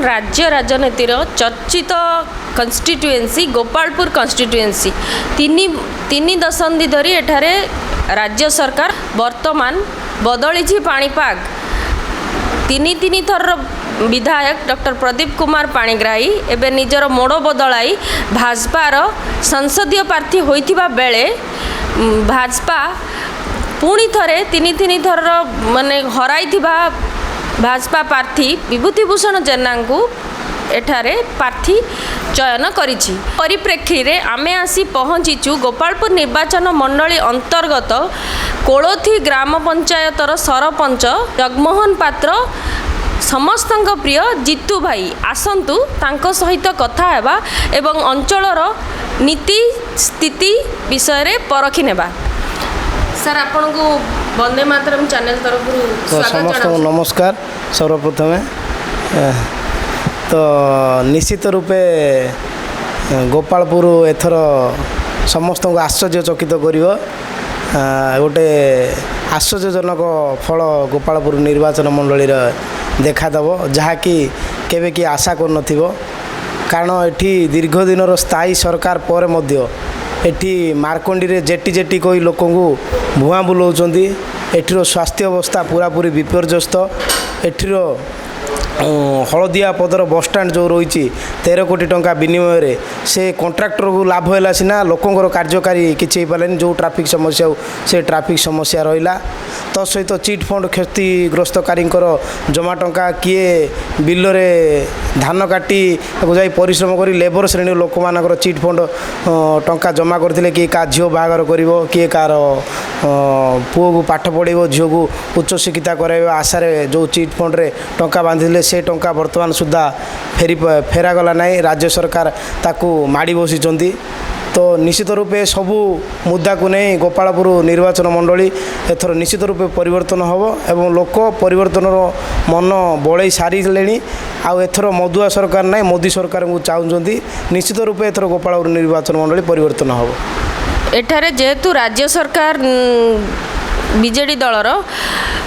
ରାଜ୍ୟ ରାଜନୀତିର ଚର୍ଚ୍ଚିତ କନଷ୍ଟିଟ୍ୟୁଏନ୍ସି ଗୋପାଳପୁର କନଷ୍ଟିଟ୍ୟୁଏନ୍ସି। ତିନି ତିନି ଦଶନ୍ଧି ଧରି ଏଠାରେ ରାଜ୍ୟ ସରକାର। ବର୍ତ୍ତମାନ ବଦଳିଛି ପାଣିପାଗ। ତିନି ତିନି ଥରର ବିଧାୟକ ଡକ୍ଟର ପ୍ରଦୀପ କୁମାର ପାଣିଗ୍ରାହୀ ଏବେ ନିଜର ମୋଡ଼ ବଦଳାଇ ଭାଜପାର ସଂସଦୀୟ ପ୍ରାର୍ଥୀ ହୋଇଥିବା ବେଳେ ଭାଜପା ପୁଣି ଥରେ ତିନି ତିନି ଥରର ମାନେ ହରାଇଥିବା ଭାଜପା ପ୍ରାର୍ଥୀ ବିଭୂତି ଭୂଷଣ ଜେନାଙ୍କୁ ଏଠାରେ ପ୍ରାର୍ଥୀ ଚୟନ କରିଛି। ପରିପ୍ରେକ୍ଷୀରେ ଆମେ ଆସି ପହଞ୍ଚିଛୁ ଗୋପାଳପୁର ନିର୍ବାଚନ ମଣ୍ଡଳୀ ଅନ୍ତର୍ଗତ କୋଳଥି ଗ୍ରାମ ପଞ୍ଚାୟତର ସରପଞ୍ଚ ଜଗମୋହନ ପାତ୍ର, ସମସ୍ତଙ୍କ ପ୍ରିୟ ଜିତୁ ଭାଇ। ଆସନ୍ତୁ ତାଙ୍କ ସହିତ କଥା ହେବା ଏବଂ ଅଞ୍ଚଳର ନୀତି ସ୍ଥିତି ବିଷୟରେ ପରଖି ନେବା। ସାର୍, ଆପଣଙ୍କୁ ବନ୍ଦେ ମାତରମ୍ ଚ୍ୟାନେଲ ତରଫରୁ ତ ସ୍ୱାଗତ ସମସ୍ତଙ୍କୁ ଜଣାଉଛି। ନମସ୍କାର ସର୍ବପ୍ରଥମେ। ତ ନିଶ୍ଚିତ ରୂପେ ଗୋପାଳପୁର ଏଥର ସମସ୍ତଙ୍କୁ ଆଶ୍ଚର୍ଯ୍ୟଚକିତ କରିବ। ଗୋଟେ ଆଶ୍ଚର୍ଯ୍ୟଜନକ ଫଳ ଗୋପାଳପୁର ନିର୍ବାଚନ ମଣ୍ଡଳୀର ଦେଖାଦେବ, ଯାହାକି କେବେ କିଏ ଆଶା କରୁନଥିବ। କାରଣ ଏଠି ଦୀର୍ଘ ଦିନର ସ୍ଥାୟୀ ସରକାର ପରେ ମଧ୍ୟ ଏଠି ମାର୍କଣ୍ଡିରେ ଜେଟି ଜେଟି କହି ଲୋକଙ୍କୁ ଭୁଆଁ ବୁଲାଉଛନ୍ତି। ଏଠିର ସ୍ୱାସ୍ଥ୍ୟ ଅବସ୍ଥା ପୁରାପୁରି ବିପର୍ଯ୍ୟସ୍ତ। ଏଠିର ହଳଦିଆ ପଦର ବସଷ୍ଟାଣ୍ଡ ଯେଉଁ ରହିଛି, 13 କୋଟି ଟଙ୍କା ବିନିମୟରେ ସେ କଣ୍ଟ୍ରାକ୍ଟରକୁ ଲାଭ ହେଲା ସିନା, ଲୋକଙ୍କର କାର୍ଯ୍ୟକାରୀ କିଛି ହେଇପାରିଲାନି। ଯେଉଁ ଟ୍ରାଫିକ୍ ସମସ୍ୟା ହଉ, ସେ ଟ୍ରାଫିକ୍ ସମସ୍ୟା ରହିଲା। ତା ସହିତ ଚିଟ୍ ଫଣ୍ଡ କ୍ଷତିଗ୍ରସ୍ତକାରୀଙ୍କର ଜମା ଟଙ୍କା, କିଏ ବିଲରେ ଧାନ କାଟି ତାକୁ ଯାଇ ପରିଶ୍ରମ କରି ଲେବର ଶ୍ରେଣୀର ଲୋକମାନଙ୍କର ଚିଟ୍ ଫଣ୍ଡ ଟଙ୍କା ଜମା କରିଥିଲେ, କିଏ କାହା ଝିଅ ବାହାଘର କରିବ, କିଏ କାହାର ପୁଅକୁ ପାଠ ପଢ଼େଇବ, ଝିଅକୁ ଉଚ୍ଚଶିକ୍ଷିତା କରାଇବା ଆଶାରେ ଯେଉଁ ଚିଟ୍ ଫଣ୍ଡରେ ଟଙ୍କା ବାନ୍ଧିଥିଲେ, ସେ ଟଙ୍କା ବର୍ତ୍ତମାନ ସୁଦ୍ଧା ଫେରାଗଲା ନାହିଁ। ରାଜ୍ୟ ସରକାର ତାକୁ ମାଡ଼ି ବସିଛନ୍ତି। ତ ନିଶ୍ଚିତ ରୂପେ ସବୁ ମୁଦ୍ଦାକୁ ନେଇ ଗୋପାଳପୁର ନିର୍ବାଚନ ମଣ୍ଡଳୀ ଏଥର ନିଶ୍ଚିତ ରୂପେ ପରିବର୍ତ୍ତନ ହେବ ଏବଂ ଲୋକ ପରିବର୍ତ୍ତନର ମନ ବଳେଇ ସାରିଲେଣି। ଆଉ ଏଥର ମଦୁଆ ସରକାର ନାହିଁ, ମୋଦି ସରକାରଙ୍କୁ ଚାହୁଁଛନ୍ତି। ନିଶ୍ଚିତ ରୂପେ ଏଥର ଗୋପାଳପୁର ନିର୍ବାଚନ ମଣ୍ଡଳୀ ପରିବର୍ତ୍ତନ ହେବ। ଏଠାରେ ଯେହେତୁ ରାଜ୍ୟ ସରକାର ବିଜେଡ଼ି ଦଳର,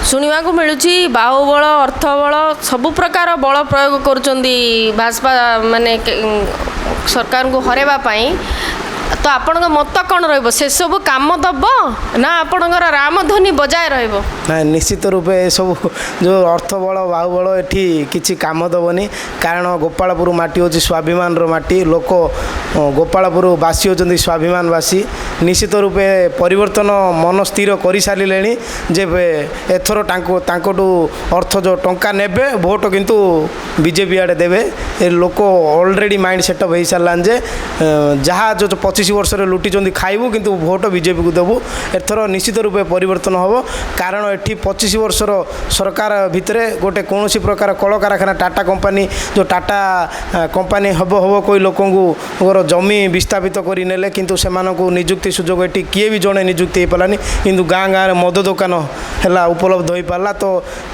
ଶୁଣିବାକୁ ମିଳୁଛି ବାହୁବଳ, ଅର୍ଥବଳ, ସବୁ ପ୍ରକାର ବଳ ପ୍ରୟୋଗ କରୁଛନ୍ତି ଭାଜପା ମାନେ ସରକାରଙ୍କୁ ହରାଇବା ପାଇଁ। ତ ଆପଣଙ୍କ ମତ କ'ଣ ରହିବ? ସେସବୁ କାମ ଦେବ ନା ଆପଣଙ୍କର ରାମଧ୍ୱନି ବଜାୟ ରହିବ? ନାଇଁ, ନିଶ୍ଚିତ ରୂପେ ଏସବୁ ଯେଉଁ ଅର୍ଥବଳ, ବାହୁବଳ ଏଠି କିଛି କାମ ଦେବନି। କାରଣ ଗୋପାଳପୁର ମାଟି ହେଉଛି ସ୍ୱାଭିମାନର ମାଟି। ଲୋକ ଗୋପାଳପୁର ବାସୀ ହେଉଛନ୍ତି ସ୍ୱାଭିମାନବାସୀ। ନିଶ୍ଚିତ ରୂପେ ପରିବର୍ତ୍ତନ ମନ ସ୍ଥିର କରିସାରିଲେଣି ଯେ ଏଥର ତାଙ୍କଠୁ ଅର୍ଥ ଯେଉଁ ଟଙ୍କା ନେବେ, ଭୋଟ କିନ୍ତୁ ବିଜେପି ଆଡ଼େ ଦେବେ। ଏ ଲୋକ ଅଲରେଡ଼ି ମାଇଣ୍ଡ ସେଟଅପ୍ ହେଇସାରିଲାଣି ଯେ ଯାହା ଯେଉଁ 25 ବର୍ଷରେ ଲୁଟିଛନ୍ତି ଖାଇବୁ, କିନ୍ତୁ ଭୋଟ ବିଜେପିକୁ ଦେବୁ। ଏଥର ନିଶ୍ଚିତ ରୂପେ ପରିବର୍ତ୍ତନ ହେବ। କାରଣ ଏଠି 25 ବର୍ଷର ସରକାର ଭିତରେ ଗୋଟେ କୌଣସି ପ୍ରକାର କଳକାରଖାନା, ଟାଟା କମ୍ପାନୀ, ଯେଉଁ ଟାଟା କମ୍ପାନୀ ହେବ ହେବ କହି ଲୋକଙ୍କୁ ଙ୍କର ଜମି ବିସ୍ଥାପିତ କରି ନେଲେ, କିନ୍ତୁ ସେମାନଙ୍କୁ ନିଯୁକ୍ତି ସୁଯୋଗ ଏଠି କିଏ ବି ଜଣେ ନିଯୁକ୍ତି ହେଇପାରିଲାନି। କିନ୍ତୁ ଗାଁ ଗାଁରେ ମଦ ଦୋକାନ ହେଲା, ଉପଲବ୍ଧ ହୋଇପାରିଲା। ତ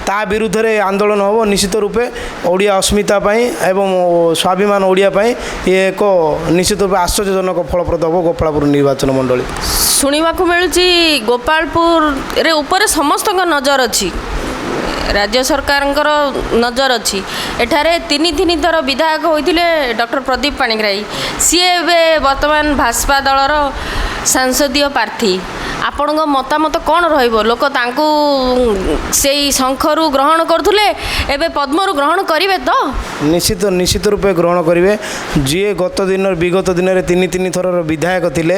ତା ବିରୁଦ୍ଧରେ ଆନ୍ଦୋଳନ ହେବ ନିଶ୍ଚିତ ରୂପେ। ଓଡ଼ିଆ ଅସ୍ମିତା ପାଇଁ ଏବଂ ସ୍ୱାଭିମାନ ଓଡ଼ିଆ ପାଇଁ ଇଏ ଏକ ନିଶ୍ଚିତ ରୂପେ ଆଶ୍ଚର୍ଯ୍ୟଜନକ ଫଳପ୍ରଦ ହେବ ଗୋପାଳପୁର ନିର୍ବାଚନ ମଣ୍ଡଳୀ। ଶୁଣିବାକୁ ମିଳୁଛି ଗୋପାଳପୁରରେ ଉପରେ ସମସ୍ତଙ୍କ ନଜର ଅଛି, ରାଜ୍ୟ ସରକାରଙ୍କର ନଜର ଅଛି। ଏଠାରେ ତିନି ତିନି ଥର ବିଧାୟକ ହୋଇଥିଲେ ଡକ୍ଟର ପ୍ରଦୀପ ପାଣିଗ୍ରାହୀ। ସିଏ ଏବେ ବର୍ତ୍ତମାନ ଭାଜପା ଦଳର ସାଂସଦୀୟ ପ୍ରାର୍ଥୀ। ଆପଣଙ୍କ ମତାମତ କ'ଣ ରହିବ? ଲୋକ ତାଙ୍କୁ ସେଇ ଶଙ୍ଖରୁ ଗ୍ରହଣ କରୁଥିଲେ, ଏବେ ପଦ୍ମରୁ ଗ୍ରହଣ କରିବେ ତ? ନିଶ୍ଚିତ ନିଶ୍ଚିତ ରୂପେ ଗ୍ରହଣ କରିବେ। ଯିଏ ଗତ ଦିନ ବିଗତ ଦିନରେ ତିନି ତିନି ଥରର ବିଧାୟକ ଥିଲେ,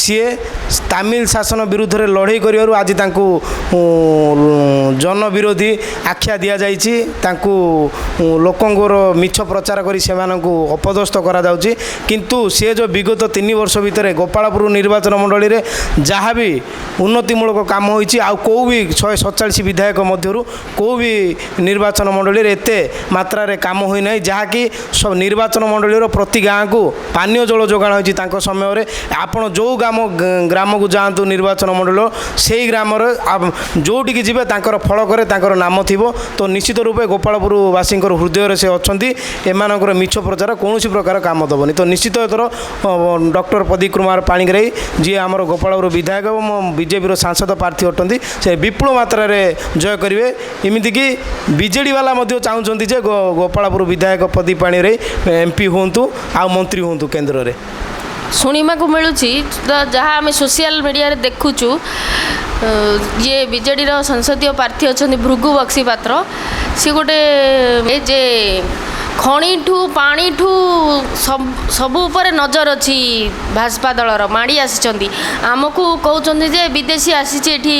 ସିଏ ତାମିଲ ଶାସନ ବିରୁଦ୍ଧରେ ଲଢ଼େଇ କରିବାରୁ ଆଜି ତାଙ୍କୁ ଜନବିରୋଧୀ ଆଖ୍ୟା ଦିଆଯାଇଛି। ତାଙ୍କୁ ଲୋକଙ୍କର ମିଛ ପ୍ରଚାର କରି ସେମାନଙ୍କୁ ଅପଦସ୍ଥ କରାଯାଉଛି। କିନ୍ତୁ ସିଏ ଯେଉଁ ବିଗତ 3 ବର୍ଷ ଭିତରେ ଗୋପାଳପୁର ନିର୍ବାଚନ ମଣ୍ଡଳୀରେ ଯାହା ବି ଉନ୍ନତିମୂଳକ କାମ ହୋଇଛି, ଆଉ କେଉଁ ବି 147 ବିଧାୟକ ମଧ୍ୟରୁ କେଉଁ ବି ନିର୍ବାଚନ ମଣ୍ଡଳୀରେ ଏତେ ମାତ୍ରାରେ କାମ ହୋଇନାହିଁ। ଯାହାକି ନିର୍ବାଚନ ମଣ୍ଡଳୀର ପ୍ରତି ଗାଁକୁ ପାନୀୟ ଜଳ ଯୋଗାଣ ହୋଇଛି ତାଙ୍କ ସମୟରେ। ଆପଣ ଯେଉଁ ଗ୍ରାମକୁ ଯାଆନ୍ତୁ ନିର୍ବାଚନ ମଣ୍ଡଳୀର, ସେଇ ଗ୍ରାମରେ ଯେଉଁଠିକି ଯିବେ, ତାଙ୍କର ଫଳକରେ ତାଙ୍କର ନାମ ଥିବ। ତ ନିଶ୍ଚିତ ରୂପେ ଗୋପାଳପୁରବାସୀଙ୍କର ହୃଦୟରେ ସେ ଅଛନ୍ତି। ଏମାନଙ୍କର ମିଛ ପ୍ରଚାର କୌଣସି ପ୍ରକାର କାମ ଦେବନି। ତ ନିଶ୍ଚିତ ଏଥର ଡକ୍ଟର ପ୍ରଦୀପ କୁମାର ପାଣିଗ୍ରାହୀ ଯିଏ ଆମର ଗୋପାଳପୁର ବିଧାୟକ ଏବଂ ବିଜେପିର ସାଂସଦ ପ୍ରାର୍ଥୀ ଅଟନ୍ତି, ସେ ବିପୁଳ ମାତ୍ରାରେ ଜୟ କରିବେ। ଏମିତିକି ବିଜେଡ଼ି ବାଲା ମଧ୍ୟ ଚାହୁଁଛନ୍ତି ଯେ ଗୋପାଳପୁର ବିଧାୟକ ପ୍ରଦୀପ ପାଣିଗ୍ରାହୀ ଏମ୍ପି ହୁଅନ୍ତୁ ଆଉ ମନ୍ତ୍ରୀ ହୁଅନ୍ତୁ କେନ୍ଦ୍ରରେ। ଶୁଣିବାକୁ ମିଳୁଛି ତ, ଯାହା ଆମେ ସୋସିଆଲ ମିଡ଼ିଆରେ ଦେଖୁଛୁ, ଯିଏ ବିଜେଡ଼ିର ସଂସଦୀୟ ପ୍ରାର୍ଥୀ ଅଛନ୍ତି ଭୃଗୁ ବକ୍ସିପାତ୍ର, ସିଏ ଗୋଟେ ଯେ ଖଣିଠୁ ପାଣିଠୁ ସବୁ ଉପରେ ନଜର ଅଛି ଭାଜପା ଦଳର, ମାଡ଼ି ଆସିଛନ୍ତି। ଆମକୁ କହୁଛନ୍ତି ଯେ ବିଦେଶୀ ଆସିଛି ଏଠି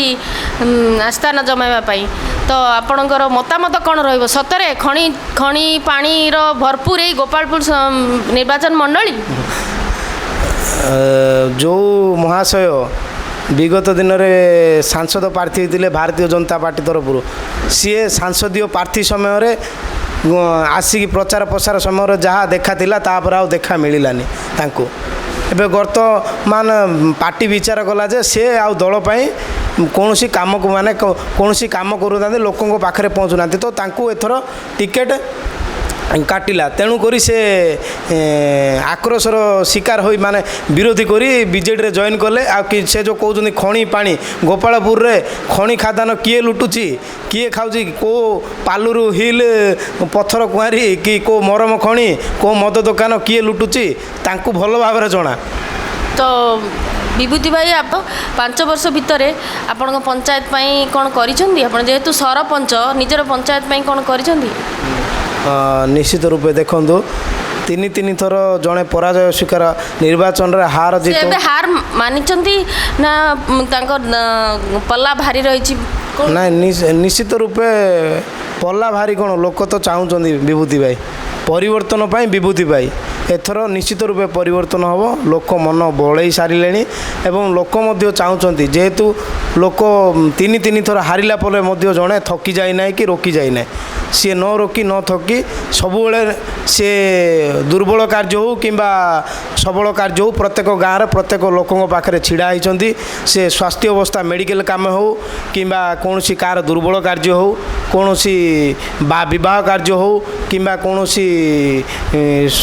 ଆସ୍ଥାନ ଜମାଇବା ପାଇଁ। ତ ଆପଣଙ୍କର ମତାମତ କ'ଣ ରହିବ? ସତରେ ଖଣି ପାଣିର ଭରପୁର ଏଇ ଗୋପାଳପୁର ନିର୍ବାଚନ ମଣ୍ଡଳୀ? ଯେଉଁ ମହାଶୟ ବିଗତ ଦିନରେ ସାଂସଦ ପ୍ରାର୍ଥୀ ହେଇଥିଲେ ଭାରତୀୟ ଜନତା ପାର୍ଟି ତରଫରୁ, ସିଏ ସାଂସଦୀୟ ପ୍ରାର୍ଥୀ ସମୟରେ ଆସିକି ପ୍ରଚାର ପ୍ରସାର ସମୟରେ ଯାହା ଦେଖାଥିଲା, ତାପରେ ଆଉ ଦେଖା ମିଳିଲାନି ତାଙ୍କୁ। ଏବେ ବର୍ତ୍ତମାନ ପାର୍ଟି ବିଚାର କଲା ଯେ ସେ ଆଉ ଦଳ ପାଇଁ କୌଣସି କାମକୁ ମାନେ କୌଣସି କାମ କରୁନାହାନ୍ତି, ଲୋକଙ୍କ ପାଖରେ ପହଞ୍ଚୁନାହାନ୍ତି, ତ ତାଙ୍କୁ ଏଥର ଟିକେଟ୍ କାଟିଲା। ତେଣୁକରି ସେ ଆକ୍ରୋଶର ଶିକାର ହୋଇ ମାନେ ବିରୋଧୀ କରି ବିଜେଡ଼ିରେ ଜଏନ୍ କଲେ। ଆଉ କି ସେ ଯେଉଁ କହୁଛନ୍ତି ଖଣି ପାଣି, ଗୋପାଳପୁରରେ ଖଣି ଖାଦାନ କିଏ ଲୁଟୁଛି, କିଏ ଖାଉଛି, କେଉଁ ପାଲୁରୁ ହିଲ୍ ପଥର କୁଆଁରୀ କି କେଉଁ ମରମ ଖଣି, କେଉଁ ମଦ ଦୋକାନ କିଏ ଲୁଟୁଛି, ତାଙ୍କୁ ଭଲ ଭାବରେ ଜଣା। ତ ବିଭୂତି ଭାଇ, ଆପଣ 5 ବର୍ଷ ଭିତରେ ଆପଣଙ୍କ ପଞ୍ଚାୟତ ପାଇଁ କ'ଣ କରିଛନ୍ତି? ଆପଣ ଯେହେତୁ ସରପଞ୍ଚ, ନିଜର ପଞ୍ଚାୟତ ପାଇଁ କ'ଣ କରିଛନ୍ତି? ନିଶ୍ଚିତ ରୂପେ ଦେଖନ୍ତୁ, ତିନି ତିନି ଥର ଜଣେ ପରାଜୟ ସ୍ୱୀକାର ନିର୍ବାଚନରେ ହାର ସେ ଜିତ ଏବେ ହାର ମାନିଛନ୍ତି ନା ତାଙ୍କ ପଲ୍ଲା ଭାରି ରହିଛି? ନାଇଁ, ନିଶ୍ଚିତ ରୂପେ ପଲ୍ଲା ଭାରି କ'ଣ, ଲୋକ ତ ଚାହୁଁଛନ୍ତି ବିଭୂତି ଭାଇ ପରିବର୍ତ୍ତନ ପାଇଁ। ବିଭୂତି ଭାଇ ଏଥର ନିଶ୍ଚିତ ରୂପେ ପରିବର୍ତ୍ତନ ହେବ। ଲୋକ ମନ ବଳେଇ ସାରିଲେଣି ଏବଂ ଲୋକ ମଧ୍ୟ ଚାହୁଁଛନ୍ତି। ଯେହେତୁ ଲୋକ ତିନି ତିନି ଥର ହାରିଲା ପରେ ମଧ୍ୟ ଜଣେ ଥକି ଯାଇନାହିଁ କି ରୋକି ଯାଇନାହିଁ, ସିଏ ନ ରୋକି ନ ଥକି ସବୁବେଳେ ସିଏ ଦୁର୍ବଳ କାର୍ଯ୍ୟ ହେଉ କିମ୍ବା ସବଳ କାର୍ଯ୍ୟ ହେଉ, ପ୍ରତ୍ୟେକ ଗାଁରେ ପ୍ରତ୍ୟେକ ଲୋକଙ୍କ ପାଖରେ ଛିଡ଼ା ହେଇଛନ୍ତି। ସେ ସ୍ୱାସ୍ଥ୍ୟ ଅବସ୍ଥା, ମେଡ଼ିକାଲ କାମ ହେଉ କିମ୍ବା କୌଣସି କାହାର ଦୁର୍ବଳ କାର୍ଯ୍ୟ ହେଉ, କୌଣସି ବା ବିବାହ କାର୍ଯ୍ୟ ହେଉ କିମ୍ବା କୌଣସି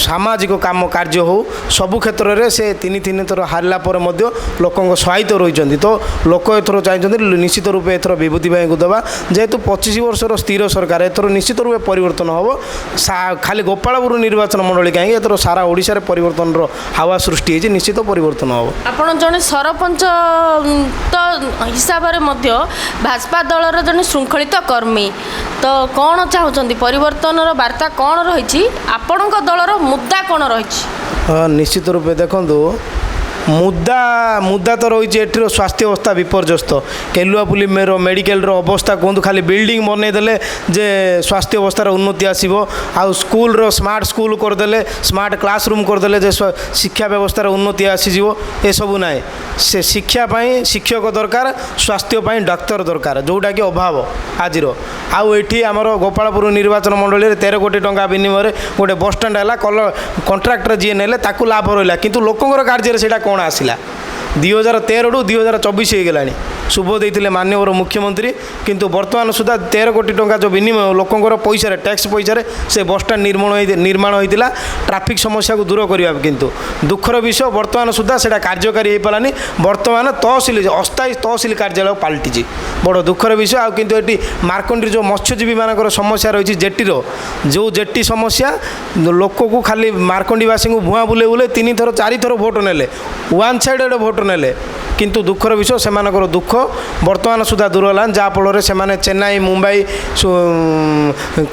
ସାମାଜିକ କାମ କାର୍ଯ୍ୟ ହେଉ, ସବୁ କ୍ଷେତ୍ରରେ ସେ ତିନି ତିନି ଥର ହାରିଲା ପରେ ମଧ୍ୟ ଲୋକଙ୍କ ସହାୟତ ରହିଛନ୍ତି। ତ ଲୋକ ଏଥର ଚାହିଁଛନ୍ତି ନିଶ୍ଚିତ ରୂପେ ଏଥର ବିଭୂତି ଭାଇଙ୍କୁ ଦେବା। ଯେହେତୁ 25 ବର୍ଷର ସ୍ଥିର ସରକାର, ଏଥର ନିଶ୍ଚିତ ରୂପେ ପରିବର୍ତ୍ତନ ହେବ। ଖାଲି ଗୋପାଳପୁର ନିର୍ବାଚନ ମଣ୍ଡଳୀ କାହିଁକି, ଏଥର ସାରା ଓଡ଼ିଶାରେ ପରିବର୍ତ୍ତନର ହାୱା ସୃଷ୍ଟି ହେଇଛି, ନିଶ୍ଚିତ ପରିବର୍ତ୍ତନ ହେବ। ଆପଣ ଜଣେ ସରପଞ୍ଚ ତ ହିସାବରେ ମଧ୍ୟ ଭାଜପା ଦଳର ଜଣେ ଶୃଙ୍ଖଳିତ କର୍ମୀ, ତ କ'ଣ ଚାହୁଁଛନ୍ତି? ପରିବର୍ତ୍ତନର ବାର୍ତ୍ତା କ'ଣ ରହିଛି? ଆପଣଙ୍କ ଦଳର ମୁଦ୍ଦା କ'ଣ ରହିଛି? ହଁ, ନିଶ୍ଚିତ ରୂପେ ଦେଖନ୍ତୁ, ମୁଦ୍ଦା ତ ରହିଛି ଏଠିର ସ୍ୱାସ୍ଥ୍ୟ ଅବସ୍ଥା ବିପର୍ଯ୍ୟସ୍ତ। କେଲୁଆପୁଲି ମେର ମେଡ଼ିକାଲର ଅବସ୍ଥା କୁହନ୍ତୁ, ଖାଲି ବିଲ୍ଡିଂ ବନେଇଦେଲେ ଯେ ସ୍ୱାସ୍ଥ୍ୟ ଅବସ୍ଥାର ଉନ୍ନତି ଆସିବ, ଆଉ ସ୍କୁଲର ସ୍ମାର୍ଟ ସ୍କୁଲ କରିଦେଲେ, ସ୍ମାର୍ଟ କ୍ଲାସରୁମ୍ କରିଦେଲେ ଯେ ଶିକ୍ଷା ବ୍ୟବସ୍ଥାର ଉନ୍ନତି ଆସିଯିବ, ଏସବୁ ନାହିଁ। ସେ ଶିକ୍ଷା ପାଇଁ ଶିକ୍ଷକ ଦରକାର, ସ୍ୱାସ୍ଥ୍ୟ ପାଇଁ ଡାକ୍ତର ଦରକାର, ଯେଉଁଟାକି ଅଭାବ ଆଜିର। ଆଉ ଏଠି ଆମର ଗୋପାଳପୁର ନିର୍ବାଚନ ମଣ୍ଡଳୀରେ 13 କୋଟି ଟଙ୍କା ବିନିମୟରେ ଗୋଟେ ବସଷ୍ଟାଣ୍ଡ ହେଲା, କଲ କଣ୍ଟ୍ରାକ୍ଟର ଯିଏ ନେଲେ ତାକୁ ଲାଭ ରହିଲା, କିନ୍ତୁ ଲୋକଙ୍କର କାର୍ଯ୍ୟରେ ସେଇଟା କ'ଣ ଆସିଲା? 2013ରୁ 2024 ହେଇଗଲାଣି, ଶୁଭ ଦେଇଥିଲେ ମାନ୍ୟବର ମୁଖ୍ୟମନ୍ତ୍ରୀ, କିନ୍ତୁ ବର୍ତ୍ତମାନ ସୁଦ୍ଧା 13 କୋଟି ଟଙ୍କା ଯେଉଁ ବିନିମୟ ଲୋକଙ୍କର ପଇସାରେ, ଟ୍ୟାକ୍ସ ପଇସାରେ ସେ ବସଷ୍ଟାଣ୍ଡ ନିର୍ମାଣ ହୋଇଥିଲା ଟ୍ରାଫିକ୍ ସମସ୍ୟାକୁ ଦୂର କରିବା, କିନ୍ତୁ ଦୁଃଖର ବିଷୟ ବର୍ତ୍ତମାନ ସୁଦ୍ଧା ସେଇଟା କାର୍ଯ୍ୟକାରୀ ହେଇପାରିଲାନି। ବର୍ତ୍ତମାନ ତହସିଲ, ଅସ୍ଥାୟୀ ତହସିଲ କାର୍ଯ୍ୟାଳୟ ପାଲଟିଛି, ବଡ଼ ଦୁଃଖର ବିଷୟ। ଆଉ କିନ୍ତୁ ଏଠି ମାର୍କଣ୍ଡିର ଯେଉଁ ମତ୍ସ୍ୟଜୀବୀମାନଙ୍କର ସମସ୍ୟା ରହିଛି, ଜେଟିର ଯେଉଁ ଜେଟି ସମସ୍ୟା, ଲୋକକୁ ଖାଲି ମାର୍କଣ୍ଡିବାସୀଙ୍କୁ ଭୁଆଁ ବୁଲେଇ ବୁଲେଇ ତିନି ଥର ଚାରିଥର ଭୋଟ ନେଲେ, ୱାନ୍ ସାଇଡ଼େଡ଼ ଭୋଟ ନେଲେ, କିନ୍ତୁ ଦୁଃଖର ବିଷୟ ସେମାନଙ୍କର ଦୁଃଖ ବର୍ତ୍ତମାନ ସୁଦ୍ଧା ଦୂର ହେଲାନି। ଯାହାଫଳରେ ସେମାନେ ଚେନ୍ନାଇ, ମୁମ୍ବାଇ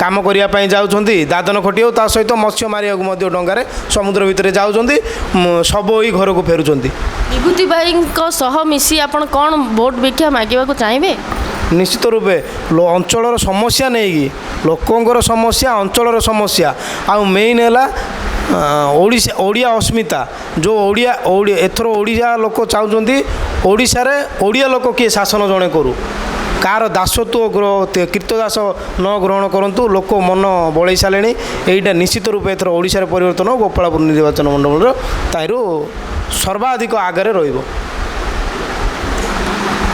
କାମ କରିବା ପାଇଁ ଯାଉଛନ୍ତି, ଦାଦନ ଖଟିବାକୁ, ତା ସହିତ ମତ୍ସ୍ୟ ମାରିବାକୁ ମଧ୍ୟ ଡଙ୍ଗାରେ ସମୁଦ୍ର ଭିତରେ ଯାଉଛନ୍ତି, ଶବ ହୋଇ ଘରକୁ ଫେରୁଛନ୍ତି। ବିଭୂତି ଭାଇଙ୍କ ସହ ମିଶି ଆପଣ କ'ଣ ଭୋଟ ଭିକ୍ଷା ମାଗିବାକୁ ଚାହିଁବେ? ନିଶ୍ଚିତ ରୂପେ ଅଞ୍ଚଳର ସମସ୍ୟା ନେଇକି, ଲୋକଙ୍କର ସମସ୍ୟା, ଅଞ୍ଚଳର ସମସ୍ୟା, ଆଉ ମେନ୍ ହେଲା ଓଡ଼ିଶା, ଓଡ଼ିଆ ଅସ୍ମିତା, ଯେଉଁ ଓଡ଼ିଆ, ଏଥର ଓଡ଼ିଶା ଲୋକ ଚାହୁଁଛନ୍ତି ଓଡ଼ିଶାରେ ଓଡ଼ିଆ ଲୋକ କିଏ ଶାସନ ଜଣେ କରୁ, କାହାର ଦାସତ୍ୱ କୀର୍ତ୍ତଦାସ ନ ଗ୍ରହଣ କରନ୍ତୁ। ଲୋକ ମନ ବଳେଇ ସାରିଲେଣି। ଏଇଟା ନିଶ୍ଚିତ ରୂପେ ଏଥର ଓଡ଼ିଶାରେ ପରିବର୍ତ୍ତନ, ଗୋପାଳପୁର ନିର୍ବାଚନ ମଣ୍ଡଳୀର ତାହିଁରୁ ସର୍ବାଧିକ ଆଗରେ ରହିବ।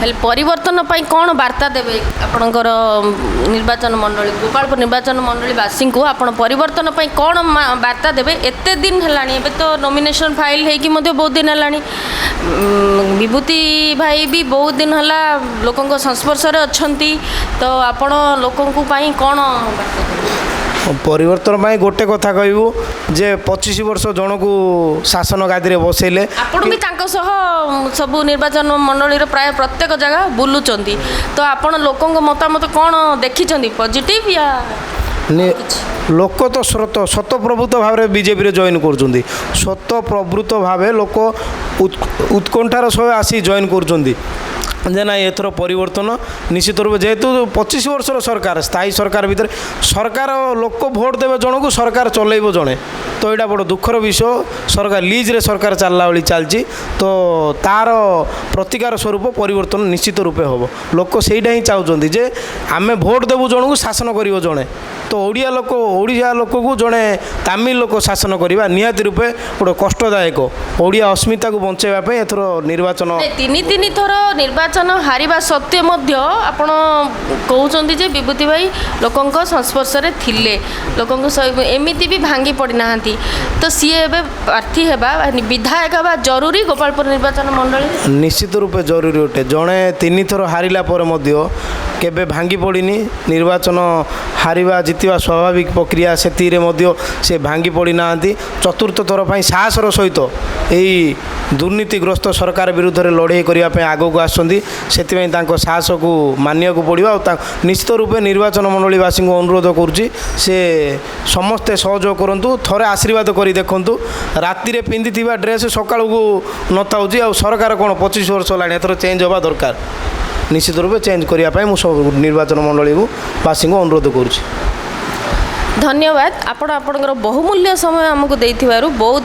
ହେଲେ ପରିବର୍ତ୍ତନ ପାଇଁ କ'ଣ ବାର୍ତ୍ତା ଦେବେ ଆପଣଙ୍କର ନିର୍ବାଚନ ମଣ୍ଡଳୀ, ଗୋପାଳପୁର ନିର୍ବାଚନ ମଣ୍ଡଳୀବାସୀଙ୍କୁ? ଆପଣ ପରିବର୍ତ୍ତନ ପାଇଁ କ'ଣ ବାର୍ତ୍ତା ଦେବେ? ଏତେ ଦିନ ହେଲାଣି, ଏବେ ତ ନୋମିନେସନ୍ ଫାଇଲ୍ ହେଇକି ମଧ୍ୟ ବହୁତ ଦିନ ହେଲାଣି, ବିଭୂତି ଭାଇ ବି ବହୁତ ଦିନ ହେଲା ଲୋକଙ୍କ ସଂସ୍ପର୍ଶରେ ଅଛନ୍ତି, ତ ଆପଣ ଲୋକଙ୍କ ପାଇଁ କ'ଣ ବାର୍ତ୍ତା ଦେବେ? ପରିବର୍ତ୍ତନ ପାଇଁ ଗୋଟେ କଥା କହିବୁ ଯେ 25 ବର୍ଷ ଜଣକୁ ଶାସନ ଗାଦିରେ ବସେଇଲେ। ଆପଣ ବି ତାଙ୍କ ସହ ସବୁ ନିର୍ବାଚନ ମଣ୍ଡଳୀର ପ୍ରାୟ ପ୍ରତ୍ୟେକ ଜାଗା ବୁଲୁଛନ୍ତି, ତ ଆପଣ ଲୋକଙ୍କ ମତାମତ କ'ଣ ଦେଖିଛନ୍ତି, ପଜିଟିଭ୍ ୟା କିଛି? ଲୋକ ତ ସ୍ରୋତ ସ୍ୱତଃପ୍ରବୃତ୍ତ ଭାବରେ ବିଜେପିରେ ଜଏନ୍ କରୁଛନ୍ତି। ସ୍ୱତଃପ୍ରବୃତ୍ତ ଭାବେ ଲୋକ ଉତ୍କଣ୍ଠାର ସହ ଆସି ଜଏନ୍ କରୁଛନ୍ତି ଯେ ନାଇଁ, ଏଥର ପରିବର୍ତ୍ତନ ନିଶ୍ଚିତ ରୂପେ। ଯେହେତୁ 25 ବର୍ଷର ସରକାର, ସ୍ଥାୟୀ ସରକାର ଭିତରେ ସରକାର, ଲୋକ ଭୋଟ ଦେବେ ଜଣକୁ, ସରକାର ଚଲେଇବ ଜଣେ, ତ ଏଇଟା ବଡ଼ ଦୁଃଖର ବିଷୟ। ସରକାର ଲିଜ୍ରେ ସରକାର ଚାଲିଲା ଭଳି ଚାଲିଛି। ତ ତାର ପ୍ରତିକାର ସ୍ୱରୂପ ପରିବର୍ତ୍ତନ ନିଶ୍ଚିତ ରୂପେ ହେବ। ଲୋକ ସେଇଟା ହିଁ ଚାହୁଁଛନ୍ତି ଯେ ଆମେ ଭୋଟ ଦେବୁ ଜଣକୁ, ଶାସନ କରିବ ଜଣେ। ତ ଓଡ଼ିଆ ଲୋକ, ଓଡ଼ିଆ ଲୋକକୁ ଜଣେ ତାମିଲ ଲୋକ ଶାସନ କରିବା ନିହାତି ରୂପେ ଗୋଟେ କଷ୍ଟଦାୟକ। ଓଡ଼ିଆ ଅସ୍ମିତାକୁ ବଞ୍ଚାଇବା ପାଇଁ ଏଥର ନିର୍ବାଚନ ନାଇଁ, ତିନି ତିନି ଥର ନିର୍ବାଚନ ହାରିବା ସତ୍ତ୍ୱେ ମଧ୍ୟ ଆପଣ କହୁଛନ୍ତି ଯେ ବିଭୂତି ଭାଇ ଲୋକଙ୍କ ସଂସ୍ପର୍ଶରେ ଥିଲେ, ଲୋକଙ୍କ ସହ ଏମିତି ବି ଭାଙ୍ଗି ପଡ଼ିନାହାନ୍ତି, ତ ସିଏ ଏବେ ପ୍ରାର୍ଥୀ ହେବା, ବିଧାୟକ ହେବା ଜରୁରୀ ଗୋପାଳପୁର ନିର୍ବାଚନ ମଣ୍ଡଳୀ? ନିଶ୍ଚିତ ରୂପେ ଜରୁରୀ ଅଟେ। ଜଣେ ତିନିଥର ହାରିଲା ପରେ ମଧ୍ୟ କେବେ ଭାଙ୍ଗି ପଡ଼ିନି। ନିର୍ବାଚନ ହାରିବା ଜିତିବା ସ୍ୱାଭାବିକ ପ୍ରକ୍ରିୟା, ସେଥିରେ ମଧ୍ୟ ସେ ଭାଙ୍ଗି ପଡ଼ିନାହାନ୍ତି। ଚତୁର୍ଥ ଥର ପାଇଁ ସାହସର ସହିତ ଏଇ ଦୁର୍ନୀତିଗ୍ରସ୍ତ ସରକାର ବିରୁଦ୍ଧରେ ଲଢ଼େଇ କରିବା ପାଇଁ ଆଗକୁ ଆସୁଛନ୍ତି। ସେଥିପାଇଁ ତାଙ୍କ ସାହସକୁ ମାନିବାକୁ ପଡ଼ିବ। ଆଉ ତା ନିଶ୍ଚିତ ରୂପେ ନିର୍ବାଚନ ମଣ୍ଡଳୀବାସୀଙ୍କୁ ଅନୁରୋଧ କରୁଛି, ସେ ସମସ୍ତେ ସହଯୋଗ କରନ୍ତୁ, ଥରେ ଆଶୀର୍ବାଦ କରି ଦେଖନ୍ତୁ। ରାତିରେ ପିନ୍ଧିଥିବା ଡ୍ରେସ୍ ସକାଳକୁ ନଥାଉଛି। ଆଉ ସରକାର କ'ଣ 25 ବର୍ଷ ହେଲାଣି, ଏଥର ଚେଞ୍ଜ ହେବା ଦରକାର। ନିଶ୍ଚିତ ରୂପେ ଚେଞ୍ଜ କରିବା ପାଇଁ ମୁଁ ସବୁ ନିର୍ବାଚନ ମଣ୍ଡଳୀକୁ ବାସୀଙ୍କୁ ଅନୁରୋଧ କରୁଛି। ଧନ୍ୟବାଦ, ଆପଣ ଆପଣଙ୍କର ବହୁମୂଲ୍ୟ ସମୟ ଆମକୁ ଦେଇଥିବାରୁ ବହୁତ